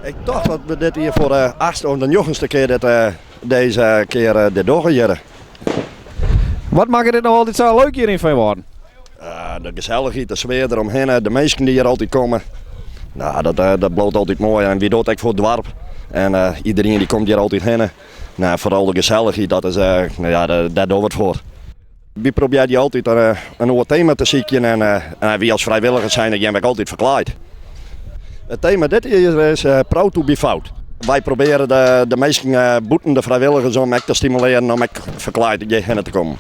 Ik tocht dat we dit jier foar de achtste of de njoggenste kear dit, dizze kear dit dogge hjir. Wat makket dit no altyd sa leuk hjir yn Feanwâlden? De gesellichheid, de sfear deromhinne, de minsken dy't hjir altyd komme. Nou, dat bliuwt altyd moai en wy dogge it ek foar it doarp. En iderien dy komt hjir altyd hinne. Nou, foaral de gesellichheid, dat is, no ja, dêr dogge we it foar. Wy probearje altyd in oar tema te sykjen en wy as frijwilligers zijn gean wy ek altyd ferklaaid. It tema dit jier is Proud to be Fout. Wy probearje de minsken bûten de frijwilligers om ek te stimulearjen om ek ferklaaid hjirhinne te kommen.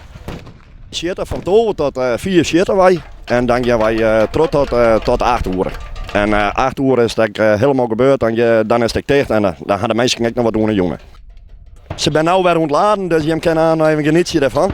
Sjitte fan 12 tot 4 sjitte wy en dan gean wy troch tot 8 oere. En 8 oere is it ek hielendal gebeurd, dan is it ek ticht en dan ha de minsken ek noch wat oan 'e jûn. Se binne no wer ûntladen, dus jim kinne noch even genietsje dêrfan.